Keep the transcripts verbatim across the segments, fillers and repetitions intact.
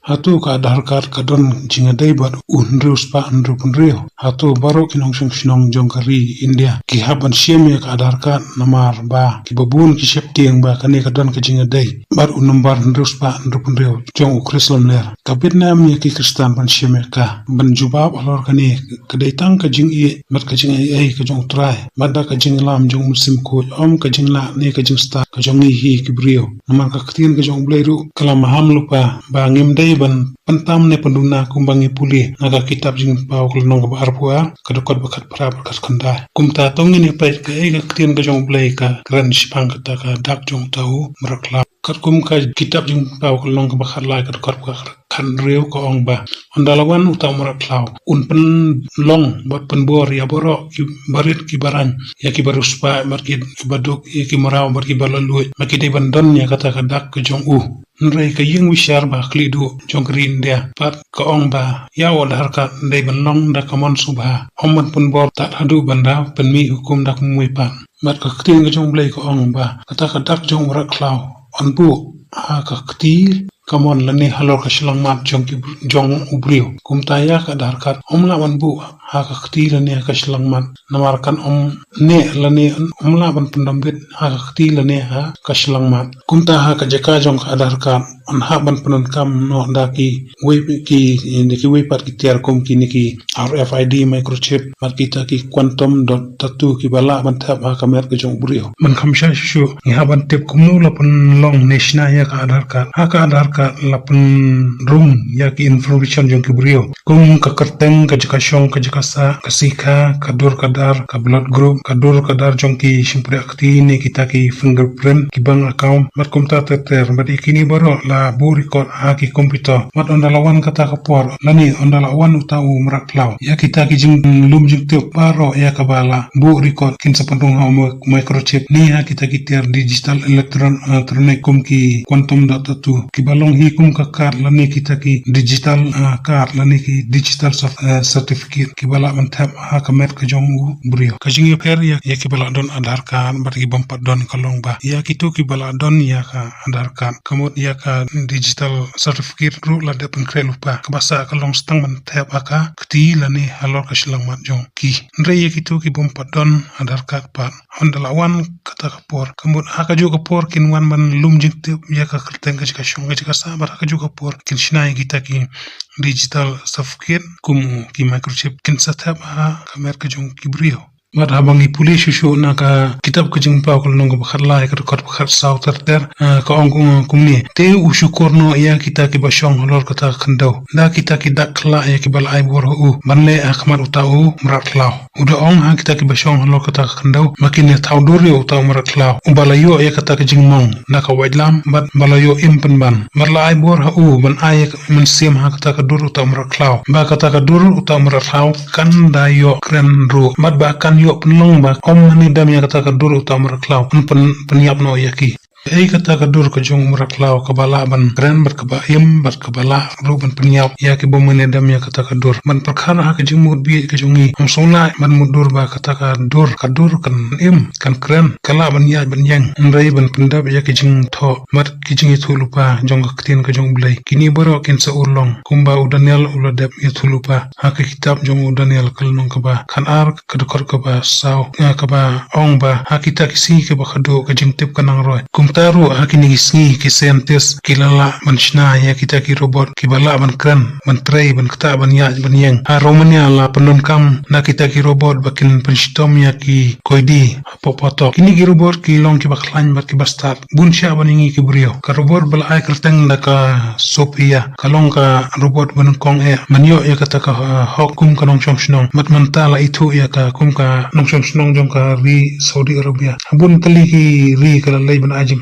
Hato ka Aadhaar card ka don jingïadei bad u hynriew spah hynriew phew hynriew? Hato baroh ki nongshong shnong jong ka ri India ki hap ban shem ïa ka Aadhaar card namar ba kiba bun ki sheptieng ba kane ka don ka jingïadei bad u nombar hynriew spah hynriew phew hynriew jong u Khrist lamler? Ka bit ne em ïa ki Khristan ban shem ïa ka? Ban jubab halor kane ka dei tang ka jingïeit bad ka jingaiei ka jong U Trai bad da ka jingïalam jong U Mynsiem Bakhuid, ym ka jinglah ne ka jingstad ka jong ngi hi ki briew. Namar ka ktien ka jong U Blei ruh ka la maham lypa ba ngim dei ban pyntam ne pynduna kumba ngi pule na ka kitab Jingpynpaw ka lynnong kaba arphew ar, ka dkhot ba khatphra bad khatkhyndai. Kumta to ngin ïa peit kaei ka ktien ka jong U Blei ka kren shaphang kata ka dak jong uta u mrad khlaw. Katkum ka kitab Jingpynpaw ka lynnong kaba khatlai, ka dkhot ba khathynriew, ka ong ba, ynda la wan uta u mrad khlaw, un pynlong bad pynbor ïa baroh ki barit ki baraiñ, ïa ki bariewspah bad ki baduk, ïa ki mraw bad ki balaitluid, ba ki dei ban don ïa kata ka dak ka jong u. Hynrei ka ïing bishar ba khlieh duh jong ka ri India pat ka ong ba ïa u Aadhaar card dei ban long da ka mon sngewbha, ym ban pynbor tad haduh ban da pynmih hukum da kumwei pat. Bad ka ktien ka jong U Blei ka ong ba kata ka dak jong u mrad khlaw yn buh ha ka kti kamon lane halor ka shyllangmat jong ki, jong u briew. Kumta ïa ka Aadhaar card ym lah ban buh ha ka kti lane ha ka shyllangmat, namar kan ym neh lane ym lah ban pyndam bit ha ka kti lane ha ka shyllangmat. Kumta ha ka jaka jong ka Aadhaar card yn hap ban pyndonkam noh da kiwei ki, da kiwei pat ki tiar kum kine ki R F I D microchip bad kita ki quantum dot tattoo kiba lah ban thep ha ka met ka jong u briew. Ban kham shai shuh shuh, ngi hap ban tip kumno la pynlong ne shna ïa ka Aadhaar card. Ha ka Aadhaar card la pynrung ïa ki information jong ki briew, kum ka kyrteng, ka jaka shong, ka jaka sah, ka sikha, ka dur ka dar, ka blood group, ka dur ka dar jong ki shympriahkti ne kita ki fingerprint, ki bank account, bad kumta ter ter. Bad ïa kine baroh la buh record ha ki computer. Bad ynda la wan kata ka por lane ynda la wan uta u mrad khlaw, ïa kita ki jinglum jingtip baroh ïa kaba la buh record kin sa pynrung ha u microchip ne ha kita ki tiar digital electron-, electronic kum ki quantum dot tattoo, kiba long hi kum ka card lane kita ki digital, ah, card lane ki digital cer-, eh, certificate kiba lah ban thep ha ka met ka jong u briew. Ka jingïapher ïa, ïa kiba lah don Aadhaar card bad ki bym pat don ka long ba ïa kito kiba lah don ïa ka Aadhaar card, ka mut ïa ka digital certificate ruh la dep pynkhreh lypa, kaba sah ka long sa tang ban thep ha ka kti lane halor ka shyllangmat jong ki. Hynrei ïa kito ki bym pat don Aadhaar card pat, ynda la wan kata ka por, ka mut ha kajuh ka por kin wan ban lum jingtip ïa ka kyrteng, ka jaka shong, ka jaka sah, bad ha kajuh ka por kin shna ïa kita ki digital certificate kum ki microchip, kin sa thep ha ka met ka jong ki briew. Bad haba ngi pule shuh shuh na ka kitab ka Jingpynpaw ka lynnong kaba khatlai, ka dkhot ba khatsaw ter ter, eh, ka ong kum, kumne: Te u shukor noh ïa kita kiba shong halor kata ka khyndew da kita ki dak khyllah ïa kiba la ai bor ha u ban leh ha khmat uta u mrad khlaw. U da ong ha kita kiba shong halor kata ka khyndew ba kin ïa thaw dur ïa uta u mrad khlaw uba la ïoh ïa kata ka jingmong da ka waitlam bad ba la ïoh im pynban, bad la ai bor ha u ban ai ïa ka mynsiem ha kata ka dur uta u mrad khlaw, ba kata ka dur uta u mrad khlaw kan da ïoh kren ruh, bad ba kan ïoh pynlong ba ym mane dem ïa kata ka dur uta u mrad khlaw yn pyn-, pynïap noh ïa ki. Ei kata ka dur ka jong u mrad khlaw kaba lah ban kren bad kaba im bad kaba lah ruh ban pynïap ïa ki bym mane dem ïa kata ka dur. Ban pyrkhat ha ka jingmut bieit ka jong ngi, ym sngewlah ban mutdur ba kata ka dur, ka dur kan im, kan kren, ka lah ban ïaid ban ïeng, hynrei ban pyndep ïa ki jingthoh bad ki jingïathuhlypa jong ka ktien ka jong U Blei, kine baroh kin sa urlong, kumba u Daniel u la dep ïathuhlypa ha ka kitab jong u Daniel ka lynnong kaba khatar, ka dkhot kaba saw, eh, kaba ong ba ha kita ki sngi kiba khadduh ka jingtip ka nang roi. Kumta ruh ha kine ki sngi ki scientist ki la lah ban shna ïa kita ki robot kiba lah ban kren, ban trei, ban ktah, ban ïaid ban ïeng. Ha Romania la pyndonkam na kita ki robot ba kin pynshitom ïa ki koidi hapoh phatok. Kine ki robot ki long kiba khlaiñ bad kiba stad bun shah ban ïa ngi ki briew. Ka robot ba la ai kyrteng da ka Sophia ka long ka robot ba nyngkong eh ban ïoh ïa kata ka, eh, hok kum ka nongshong shnong. Bad mynta la ithuh ïa ka kum ka nongshong shnong jong ka ri Saudi Arabia. Ha bun tylli ki ri ka la leit ban ai jingkren.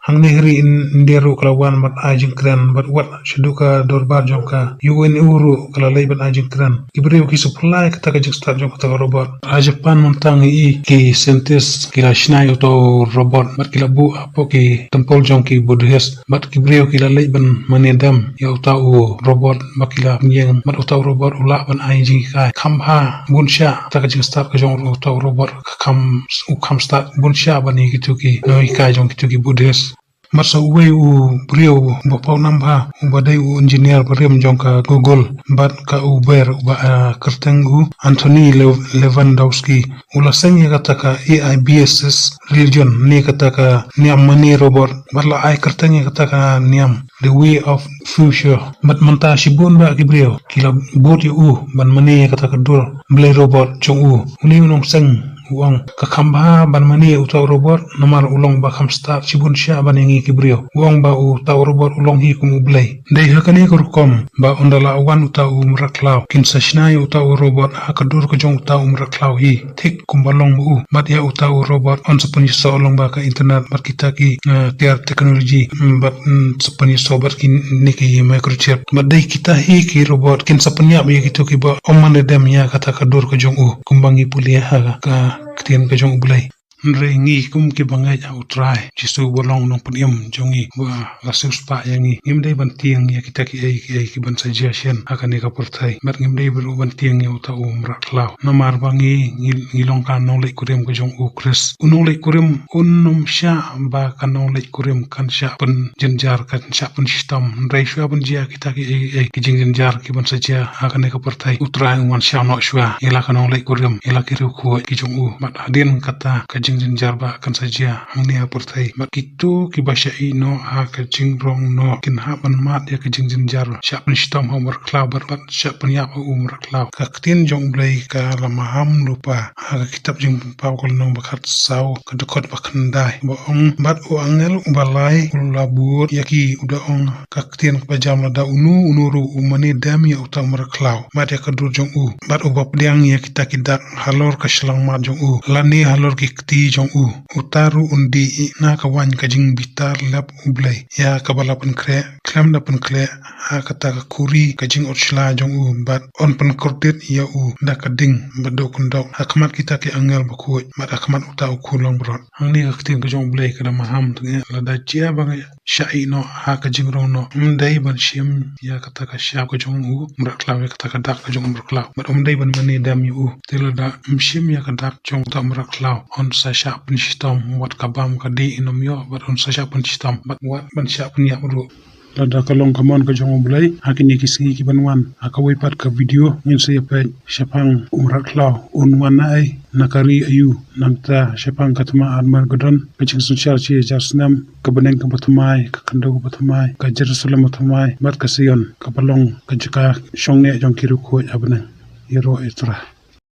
Hangne ha ri In-, India ruh ka la wan bad ai jingkren, bad wat shaduh ka dorbar jong ka U N O ruh ka la leit ban ai jingkren. Ki briew ki supply kata ka jingstad jong kata ka robot. Ha Japan mynta ngi i ki scientist ki la shna ïa uta u robot bad ki la buh hapoh ki temple jong ki Buddhist. Bad ki briew ki la leit ban mane dem ïa uta u robot bad ki la pynïeng, bad uta u robot u lah ban ai jinghikai kham bha bun shah. Kata ka jingstad ka jong uta u robot ka kham, u kham stad bun shah ban ïa kito ki nonghikai jong kito ki Buddhist. Bad sa uwei u briew ba pawnam bha, uba dei u engineer barim jong ka Google, bad ka Uber, uba, ah, kyrteng u Anthony Lew-, Lewandowski, u la seng ïa kata ka A I versus religion, ne kata ka niam mane robot, bad la ai kyrteng ïa kata ka niam The Way of Future. Bad mynta shibun bah ki briew ki la bud ïa u ban mane ïa kata ka dur blei robot jong u. Une u nongseng u ong, ka kham bha ban mane uta u robot, namar u long ba kham stad shibun shah ban ïa ngi ki briew. U ong ba uta u robot u long hi kum u blei. Dei ha kane ka rukom ba ynda la wan uta u mrad khlaw, kin sa shna ïa uta u robot ha ka dur ka jong uta u mrad khlaw hi, thik kumba long ma u. Bad ïa uta u robot yn sa pynïasoh lyngba ka internet bad kita ki, eh, tiar technology, mm, bad, mm, sa pynïasoh bad kine ki microchip. Bad dei kita hi ki robot kin sa pynïap ïa kito kiba ym mane dem ïa kata ka dur ka jong u, kumba ngi pule ha ka ktien ka jong u Blei. Hynrei ngi kum kiba ngeit ha u Trai Jisu ba long Nongpynim jong ngi, ba la siewspah ïa ngi, ngim dei ban tieng ïa kita kiei kiei kiban sa jia shen ha kane ka pyrthei. Bad ngim dei ruh ban tieng ïa uta u mrad khlaw. Namar ba ngi, ngi, ngi long ka nongleit kurim ka jong u Khrist. U nongleit kurim un ym shah ba ka nongleit kurim kan shah pynjynjar, kan shah pynshitom. Hynrei shuwa ban jia kita kiei kiei ki jingjynjar kiban sa jia ha kane ka pyrthei, u Trai un wan shaw noh shuwa ïa la ka nongleit kurim, ïa la ki riewkhuid ki jong u. Bad hadien kata ka jingjynjar ba kan sa jia hangne ha pyrthei, bad kito kiba shah ïehnoh ha ka jingrong noh kin hap ban mad ïa ka jingjynjar, shah pynshitom ha u mrad khlaw bad, bad shah pynïap ha u mrad khlaw. Ka ktien jong u Blei ka la maham lypa ha ka kitab Jingpynpaw ka lynnong ba khatsaw, ka dkhot ba khyndai, ba ong, bad u angel uba lai u la bud ïa ki, u da ong, ka ktien kaba jam, lada uno uno ruh u mane dem ïa uta u mrad khlaw bad ïa ka dur jong u, bad uba pdiang ïa kita ki dak halor ka shyllangmat jong u lane halor ki kti jong u, uta ruh un dih na ka waiñ ka jingbitar lep u Blei, ïa kaba la pynkhreh khlem da pynkhleh ha kata ka khuri ka jingot shla jong u, bad yn pynkordit ïa u da ka ding ba duk kyndok ha khmat kita ki angel bakhuid bad ha khmat uta u Khun langbrot. Hangne ka ktien ka jong u Blei ka da maham tang eh, lada jia ba nga shah ïehnoh ha ka jingrong noh, ym dei ban shim ïa kata ka shap ka jong u mrad khlaw, ïa kata ka dak ka jong u mrad khlaw, bad ym dei ban mane dem ïa u. Te lada ym shim ïa ka dak jong uta u mrad khlaw, yn sa shah pynshitom, wat ka bam ka dih yn ym ïoh, bad yn sa shah pynshitom, bad wat ban shah pynïap ruh. Lada ka long ka mon ka jong u Blei, ha kine ki sngi kiban wan, ha kawei pat ka video ngin sa ïa peit shaphang u mrad khlaw, un wan na ei, na ka ri aïu. Nangta shaphang ka thma Armageddon, ka jingsynshar shi hajar snem, ka bneng kaba thymmai, ka khyndew kaba thymmai, ka Jerusalem bathymmai bad ka Sion kaba long ka jaka shong neh jong ki riewkhuid ha bneng. Ïaroh ïa u Trai.